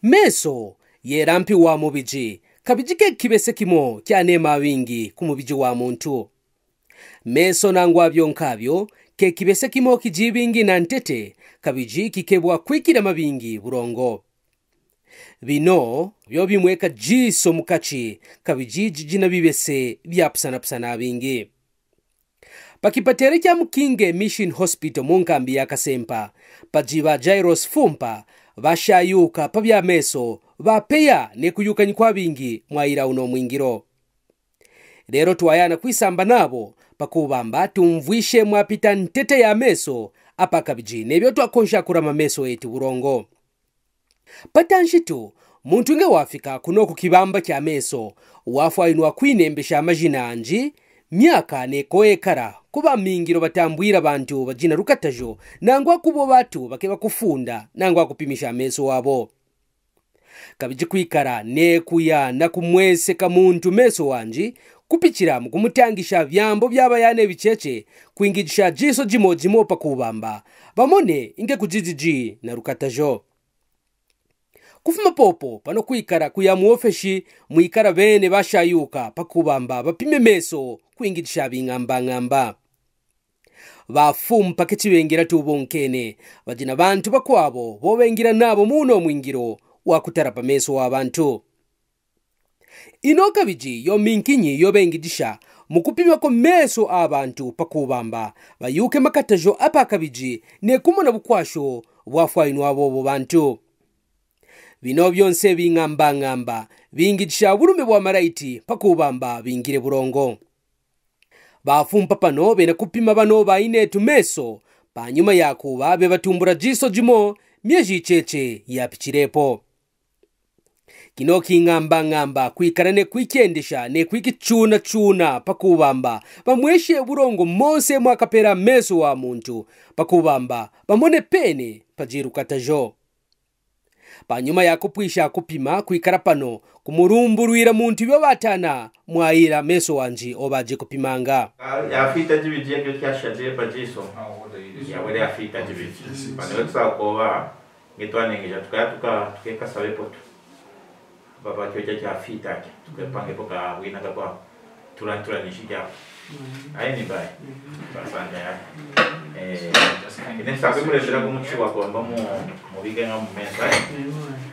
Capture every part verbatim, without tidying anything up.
Meso yera mpi wa mubiji, kabiji ke kibese kimo kyanema abingi ku mubiji wa muntu. Meso nangwa byonkabyo, ke kibese kimo kiji bingi na ntete, kabiji kikebwa kwikira mabingi burongo. Bino byo bimweka jiso mukachi, kabiji jijina bibese byapsanapsana abingi. Pa kipatera kya Mukinge Mission Hospital mu nkambi ya Kasempa, paji ba Jairus Fumpa, bashayuka pa bya meso, bapeya ne kuyukanyi kwa bingi mwaira uno mwingiro. Rero twayana kwisamba nabo, pa kubamba tumvwishe mwapita ntete ya meso, apa kabiji nebyo twakonsha kurama meso eti burongo. Pata nshitu, muntu nge wafika kuno ku kibamba kya meso, wafwainwa kwinembesha amajina anji, myaka ne ko ekara, kuba mingiro batambwira bantu bajina rukatajo, nangwa kubo batu bake bakufunda, nangwa kupimisha meso wabo. Kabiji kwikara ne kuya na kumweseka muntu meso wanji, kupichira mu kumutangisha byambo byaba yane bicheche, kwingijisha jiso jimo jimo pa kubamba, bamone inge kujijiji na rukatajo. Kufuma popo, pano kwikara kuya mu ofeshi, mwikara bene bashayuka pa kubamba bapime meso, kwingijisha bingamba ngamba. Bafumpa kechibengera tubonkene, bajina bantu bakwabo, bobengira nabo muno mwingiro wa kutara pa meso wa bantu. Ino kabiji yo minkinyi yo bengijisha, mu kupima ko meso a bantu pa kubamba, bayuke makatajo apa kabiji, ne kumona bukwasho bwafwainwa bobo bantu. Bino byonse bingamba ngamba, bingijisha burume bwa maraiti pa kubamba bingire burongo. Bafumpa pano bena kupima bano bainetu meso, panyuma ya kuba bebatumbura jiso jimo, myeji icheche yapichirepo. Kino kingamba ngamba kwikara ne kwikendesha ne kwikichuna chuna pa kubamba, bamweshe burongo monse mwakapera meso wa muntu, pa kubamba, bamone pene pa jirukatajo. Panyuma ya kupwisha kupima kwikara pano, kumurumburwira muntu ibyo batana, mwaira meso wanji obaji kupimanga. Yafita jibiji yakyo kyashadire pa jiso. Yawere yafita jibiji. Pano yo tusakoba, nge twanengeja tukaya tuka, tukeka sabe poto. Baba kyo kya kyafita kya, tukepange poka wina kakwa. Turan, turan, ni shikya. Ai, ni bai. Basanga ya. Eh, ine sabe murendera ku muchi wa kwamba mu, mu bige nga mu mesa.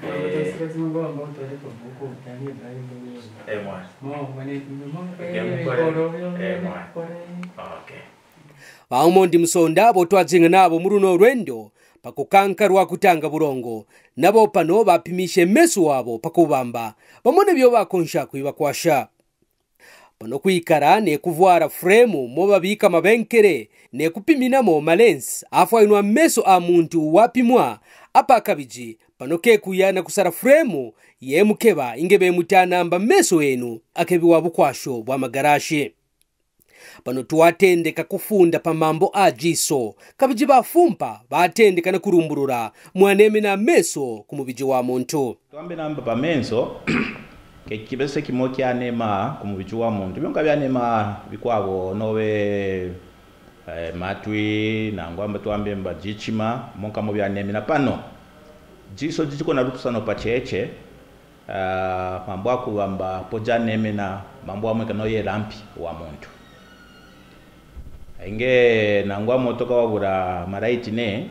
Eh, eh, mwa. Ike mukore. Eh, mwa. Okay. Baumo ndi musonda abo twajenga nabo mu runo rwendo, pa kukanka rwa kutanga burongo, nabo pano bapimishe meso wabo pa kubamba, bamone byo bakonsha kwibakwasha. Pano kwikara ne kuvwara fremu mo babika mabenkere, ne kupiminamo malensi afwainwa meso a muntu wapimwa, apa kabiji, pano kekuya na kusara fremu ye mukeba inge bemutanamba meso enu akebiwa bukwasho bwa magarashi. Pano twatendeka kufunda pa mambo a jiso, kabiji bafumpa batendeka na kurumburura mwanemena meso ku mubiji wa muntu. Twambe namba pa meso, ke kibese kimo kyanema ku mubiji wa muntu. Byonka byanema bikwabo nobe, eh, matwi, nangwa mba twambe mba jichima, monka mo byanemena pano. Jiso jijiko na rupusano pa cheche, ah, mambo akubamba po janemena, mambo amwe kanoyera mpi wa muntu. Inge nangwa motoka wabura maraiti ne,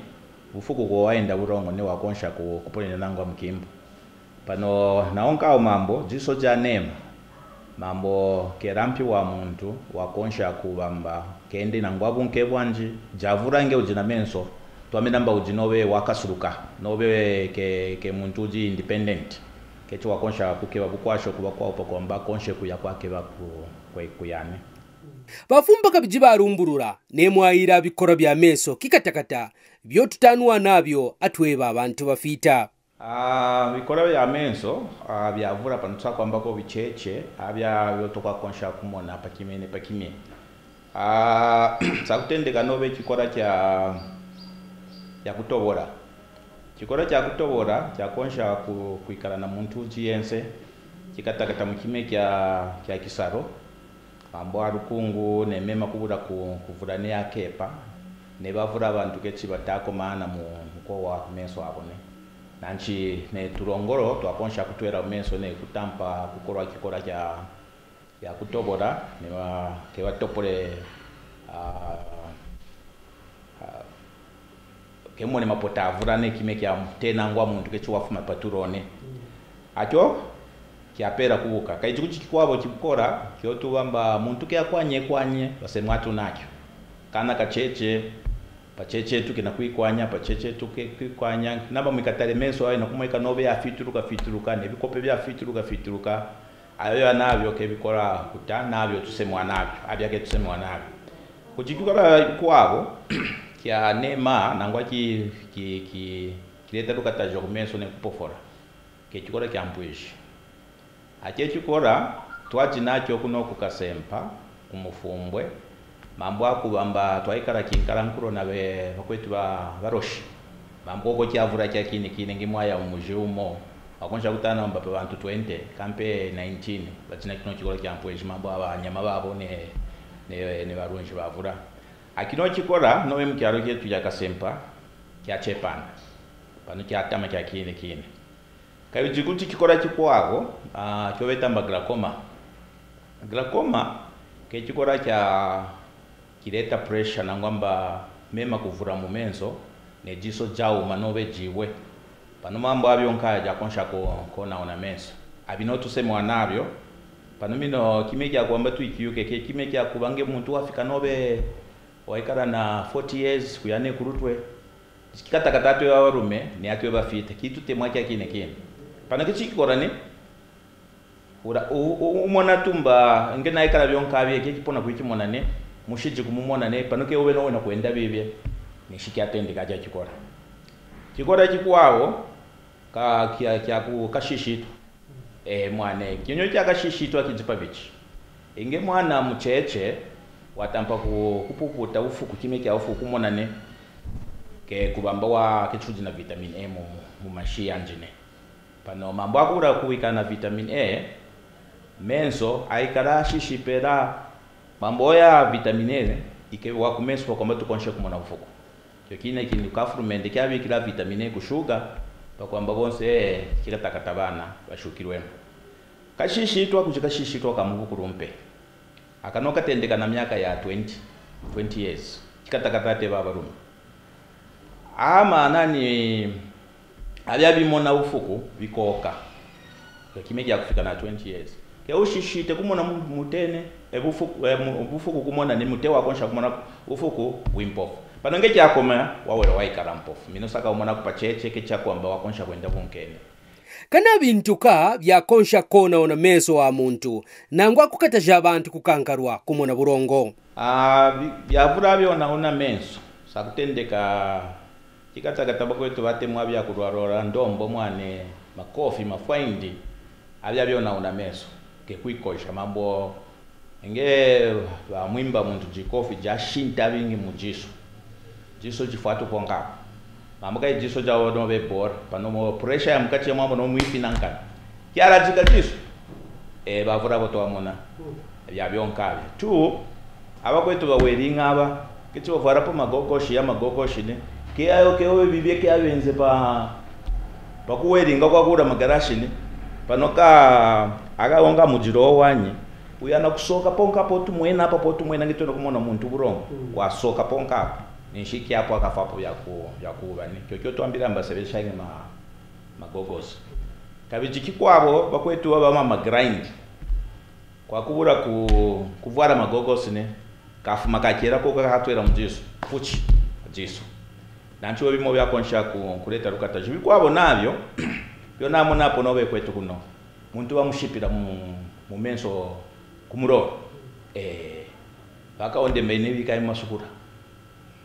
ufuku ko waenda burongo ne wakonsha ku, kuponena nangwa mukimbo. Pano naonka au mambo, jiso janema. Mambo kera mpi wa muntu, wakonsha kubamba, kende nangwa bunke bwanji, javura nge ujina menso, twambe namba uji nobe wakasuruka, nobe ke, ke muntu uji independent. Kechi wakonsha kukeba bukwasho kuba kwao pa kwamba konshe kuya kwakeba ku, kwe, kuyane. Bafumpa kabiji barumburura, ne mwaira bikora bya meso kikatakata, byo tutanwa nabyo atweba abantu bafita. Ah, bikora bya menso, ah, byavura pano tsa kwamba ko bicheche, abya byo tokwa konsha kumona pakime ne pakime. Ah, tsa kutendeka nobe kikora kya, kya kutobora. Kikora kya kutobora, kya konsha ku, kwikara na muntu uji yense, kikatakata mu kime kya, kya kisaro. Mambo a rukungu, ne mema kubura ku, kuvura ne akepa, ne bavura abantu kechi batako maana mu, mu kowa ku meso abo ne. Nanchi ne turongoro twakonsha kutwera meso ne kutampa kukora kikora kya, kya kutobora, ne wa, ke watopore, ah, ah, ke mone mapota avura ne kime kya tena ngwa muntu ke chiwafuma paturone. Acho, kya pera kubuka. Ka ichukuchi kikwabo kibukora, kyo tubamba muntu ke akwanye kwanye, base mwatu nakyo. Kana kacheche, pacheche tu kina kwikwanya, pacheche tu ke kwikwanya. Naba mwikatare meso ayo, nakumweka nobe ya fituruka, fituruka, ne bikope bya fituruka, fituruka. Ayo ya nabyo ke bikora kuta, nabyo tusemwa nabyo, abya ke tusemwa nabyo. Kuchi kikora kwabo, kya nema, nangwa ki, ki, ki, kileta lukata jo kumeso ne kupofora. Ke chikora kya mpwishi. Ache chikora, twachi nacho kuno ku Kasempa, ku Mufumbwe, mambo aku bamba twaikara kinkara nkuro na be, bakwetu ba, baroshi. Mambo koko kyavura kya kini kini ngi mwaya umuji umo. Wakonsha kutana bamba pe bantu twenty, kampe nineteen, batina kino chikora kya mpwishi mambo aba nyama babo ne, ne, ne barunji bavura. Akino chikora, no be mu kyaro kyetu kya Kasempa, kya chepana. Pano kya tama kya kini kini. Kayo chikuti chikora chikwago, ah, kyo betamba glaucoma. Glaucoma, ke chikora kya kileta pressure nangwamba mema kuvura mu menso, ne jiso jauma nobe jiwe. Pano mambo abyo nkaya jakonsha ko, kona ona menso. Abino tusemwa nabyo. Pano mino kime kya kwamba tu ikiyuke, ke kime kya kubange muntu wafika nobe, waikara na forty years, kuyane kurutwe. Kikatakata atwe babarume, ni atwe bafite, kitu temwa kya kine kine. Pano kichi kikora ni? Ura, u, u, umona tumba, nge naikara byonka bye, ke kipona kwichimona ne, mushiji kumumona ne, pano ke ube no wena kwenda bibye, ni shiki atende kaja kikora. Kikora kikwao, ka, kya, kya ku, kashishitwa. Eh, mwane, kinyo kya kashishitwa kijipa bichi. Inge mwana mucheche, watampa ku, kupuputa ufuku, kime kya ufuku mona ne, ke kubamba wa, ke chujina vitamin A mu, mu, mu mashi yanjine. Pano mambo akura kuwika na vitamin A, menso, aikara shishipera, mambo ya vitamin A, ike wa kumenso kwa kwamba tukonshe kumona ufuku. Kyo kine kini kafurumende kyabikira vitamin A kushuga, pakwamba bonse, eh, kikatakata bana, bashukirwemo. Kashishitwa, kuchi kashishitwa kamubukurumpe. Akano katendeka na myaka ya twenty, twenty years. Kikatakata te babarume. Ama nani, abya bimona ufuku, bikoka. Kime kya kufika na twenty years. Ke ushishite kumona mu-, mutene, e bufuku, e mu-, bufuku kumona ni mute wakonsha kumona ufuku wimpofu. Pano nge kyakoma, wawera waikara mpofu. Mino saka umona kupa cheche, ke chakwamba wakonsha kwenda bunkene. Kana bintu ka byakonsha kona ona meso wa muntu, nangwa kukataja abantu kukankarwa kumona burongo. Ah, bi-, byavura byona ona meso. Sakutendeka Kikatakata bakwetu batemwa byakurwarora ndombo mwane makofi mafwaindi, abya byona una meso, ke kwikosha mambo, nge bamwimba muntu jikofi jashinta bingi mu jiso. Jiso jifwatu ponga. Mambo kai jiso jawo no be bora, pano mo pressure ya mukati ya mambo no mwifi nankana. Kyara jika jiso. Eh, bavura bo twamona. Bya byonka bya. Two, abakwetu ba wedding aba, kiti bavwara po magogoshi ya magogoshi ne. Ke ayo ke obe bibye ke abenze pa, pa ku wedding kwa kura magarashi ne. Pano ka, aga wonga mujiro wanyi. Uyana kusoka ponka po tumwena apa po tumwena ngitwena kumona muntu burongo. Mm. Kwasoka ponka apa. Ninshi kyapo akafapo bya ku, bya kuba ne. Kyo kyo twambira mbasebesha nge ma, magogosi. Kabiji kikwabo, bakwetu baba mama grind. Kwa kubura ku, kuvwara magogosi ne, kafuma kakera ko kahatwera mu jiso, fuchi, jiso. Nanti bimo byakonsha ku, kuleta lukata. Jibi kwabo nabyo, byo namona apo nobe kwetu kuno. Muntu bamushipira mu, mu menso kumuro. Eh, baka onde mbene bika masukura.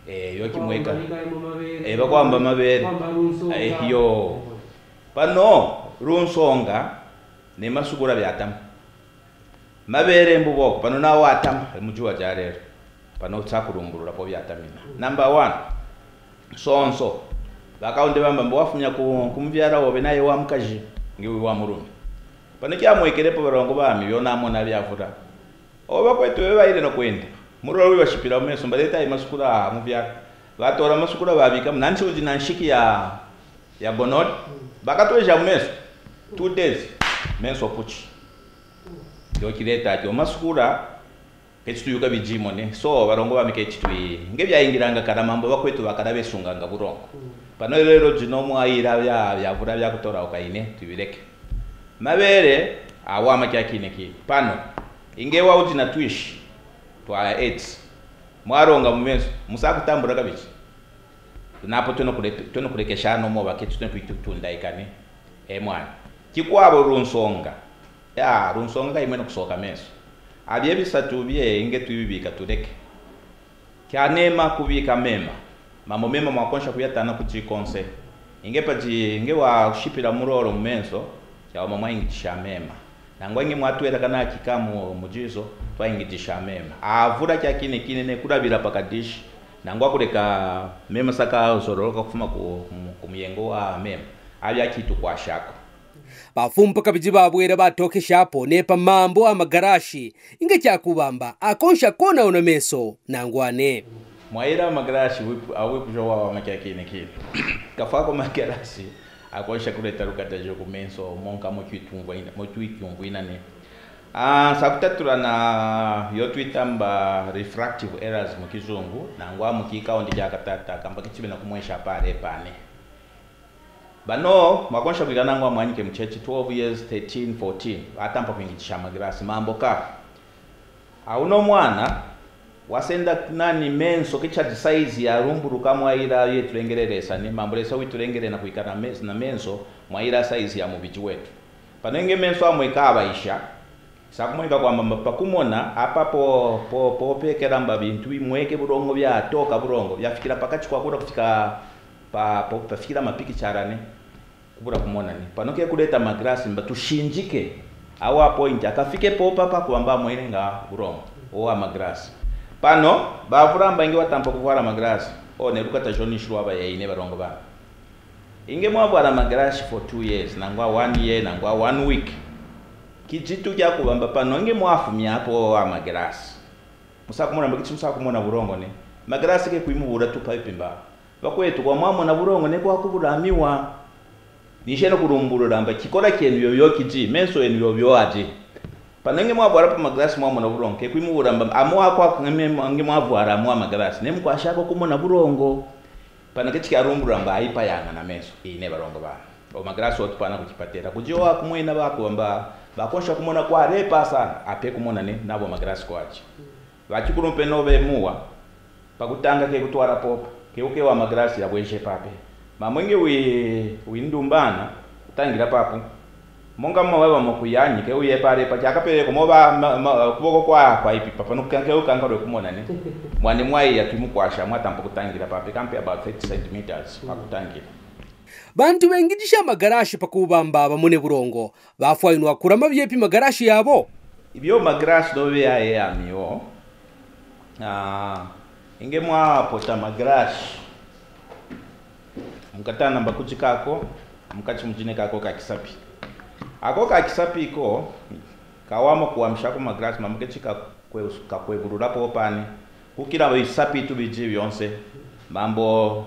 Eh, yo kimweka. Eh, bakwamba mabere. Eh, yo. Pano, runsonga, ne masukura byatama. Mabere mbu boko, pano nawo atama, muji wa jarero. Pano tsakurumburura po byatamina. Number one, sonso. Baka undi bamba mbu wafumya ku, kumubyara wobe naye wa mukaji, ngiwi wa murume. Pano kyamwekere po barongo bami, yo namona byavura. Oba kwetu we baire no kwenda. Murora we bashipira mu meso, mbareta ayi masukura aha, mu byaro. Batora masukura babika, mu nansi uji nanshiki ya, Ya gonod, bakatweja meso. Two days, meso puchi. Yo kireta, yo masukura, kechituyuka bijimo ne. So, barongo bami kechitui. Nge bya ingiranga kara mambo bakwetu bakara besunganga burongo. Pano lero jino mwa ira bya, bya vura bya kutora ukaine, tuibireke. Mabere, awama kya kine kine. Pano, inge wa ujina twishi. Twa eti. Mwaronga mumeso, musa kutambura kabiji. Napo tweno kure-, tweno kurekesha no mo baketi tweno kuitu-, tundaikani. E mwana. Kikwabo runsonga. Ya, runsonga ka imweno kusoka meso. Abye bisatu bye inge twibibika tureke. Kya nema kubika mema. Mambo mema mwakonsha kuyatana kuti konse. Inge pati, inge wa shipira muroro mumenso, kya wama mwaingidisha mema. Nangwa inge mwatwera kana kika mu, mujizo, twaingidisha mema. Avura kya kine kine ne kurabira pakadishi. Nangwa kureka mema saka zororoka kufuma ku, ku, ku muyengo wa mema. Abya kitu kwa shako. Bafumpa kabiji babwera batokesha apo nepa mambo a magarashi, inge kyakubamba, akonsha kona ona meso, nangwa ne. Mwaira magarashi, wipu, awipu jo wawa makya kine kine. Kafako magarashi, akonsha kureta rukata jo ku meso, monka mo twitumvwa ina, mo twitumvwa ina ne. Ah, sakutatura na yo twitamba refractive errors mu kizungu, nangwa mu kikao ndi kyakatata, kamba kichibina kumwesha pare pane. Bano, mwakonsha kwika nangwa mwanyike mucheche twelve years, thirteen, fourteen, watampa kwingidisha magirasi, mambo ka. Auno mwana, wasenda nani menso kichaji size ya rumburuka mwaira yetu rengereresa ni, mambo resa witu rengere na kwika na mes-, na menso, mwaira size ya mubiji wetu. Pano inge menso amwe kabaisha, sakumweka kwamba mba pakumona, apa po, po, po pekera mba bintu bimweke burongo bya, toka burongo, byafikira pakachi kwakura kufika pa, po, pafikira mapiki charane, kubura kumona ni. Pano ke kureta magrasi mba tushinjike, awa point, akafike po papa kwamba mwene nga burongo, owa magrasi. Pano, bavura mba inge watampa kuvara magrasi, o ne rukata joni shuru aba ya ine barongo ba. Inge mwavwara magarashi for two years, nangwa one year, nangwa one week. Kijitu kyakubamba pano, inge mwafumya apo a magarashi. Musakumona mba kiti musakumona burongo ne. Magarashi ke kwimubura tu paipi mba. Bakwetu kwa mwamona burongo ne kwa kubura miwa. Nisheno kurumburura mba kikora kyenu yo yo kiti, menso yenu yo yo ati. Pano inge mwavwara pa magarashi mwamona burongo, ke kwimubura mba, amu akwa nge mwavwara amu a magarashi. Ne mukwasha kwa kumona burongo. Pano keti kyarumbura mba aipa yanga na meso, ine barongo ba. O magrasi otu pana kuchipatera. Kuji o akumwena baku mba, bakonsha kumona kwa repa sana, ape kumona ni, nabo magrasi kwachi. Bachikuru mpe no be muwa, pakutanga ke kutwara popa, ke uke wa magrasi ya bweshe pape. Mamwenge wi, windumbana, kutangira papu. Monga mwa weba mo kuyanyi, ke uye pare pa chaka pere ko mo ba, ma, ma, kuboko kwa, kwa ipi papa, no kanke u kanka do kumona ni. Mwani mwai ya kimukwasha, mwatampa kutangira pape, kampe about thirty centimeters, pa kutangira. Bantu bengidisha magarashi pakubamba bamone burongo, bafwainwa kurama byepi magarashi yabo. Ibyo magarashi do be ya, ya miyo. Ah, inge mwapota magarashi. Mukatana mba kuchi kako, mukachi mujine kako ka kisapi. Ako ka kisapi ko, kawama kuwamisha ko magrasi, mambo keti kakwe, kakweburura po pani. Kukira bisapi tu biji byonse. Mambo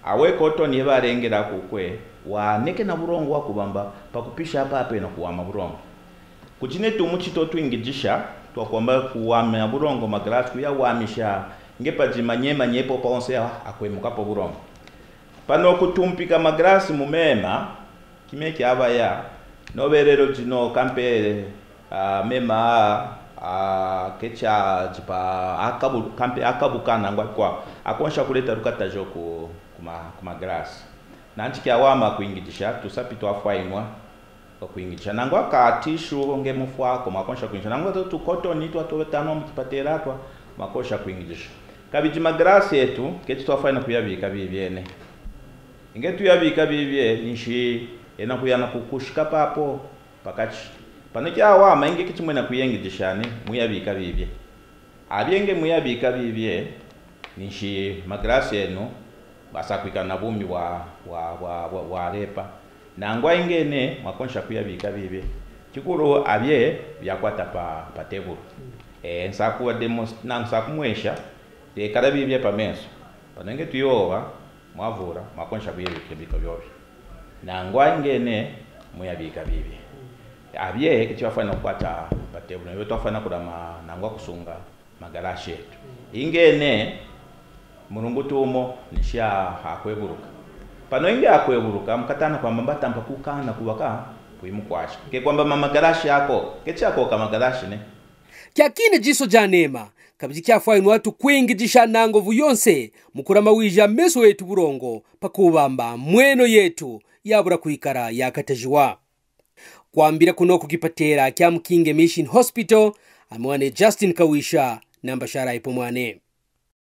awe koto niye barengera kukwe, waneke na burongo wakubamba, pakupisha apa apeno kuwama burongo. Kuchine tumu chito twingidisha, twakwamba kuwama burongo magrasi kuyawamisha, nge pajima nyema nyepo pa onse ya, akwemuka po burongo. Pano kutumpika magrasi mumema, kime kyabaya, noberero jino kampe, ah, mema, ah, kecha jipa, akabu, kampe akabu kana ngwa kwa, akonsha kureta rukata jo ku, kuma, kuma grasi. Nanchi kyawama kwingidisha, tusapi twafwainwa, okwingidisha. Nangwa ka tishu nge mufwa ko, mwakonsha kwingidisha. Nangwa tu, tu kotoni twa, twa tano mukipatera twa, mwakonsha kwingidisha. Kabiji magrasi etu, keti twafwaina kuyabika bibyene. Inge tuyabika bibye, ninshi, ena kuyana kukushika papo, pakachi. Pano kyawama, inge keti mwena kuyengidishani, muyabika bibye. Abyenge muyabika bibye, ninshi magrasi enu, basakwika na bumi wa, wa, wa, wa, wa repa. Nangwa ingene, mwakonsha kuyabika bibye. Kikuru abye, byakwata pa, pa teburu. Eh, nsakuwa demos, na nsakumwesha, de kara bibye pa meso. Pano inge tuyowa, mwavura, mwakonsha kuyabika bibye. Nangwa ingene muyabika bibi. Abye kiti wafana kukwata patebula, yo twafana kurama nangwa kusunga magarashi yetu. Ingene murungu tumo nisha akweburuka. Pano inge akweburuka, mukatana kwamba mbatampa kukana kuwaka kuimukwasha. Ke kwamba mamagarashi yako, ke chakoka magarashi ne. Kyakina jiso janema, kabiji kyafwainwa tukwingijisha nangovu yonse, mukurama wija meso yetu burongo, pakubamba mweno yetu yabura kwikara yakatajiwa. Kwambira kunoku kipatera kya Mukinge Mission Hospital, amwane Justin Kawisha, namba shara ipo mwane.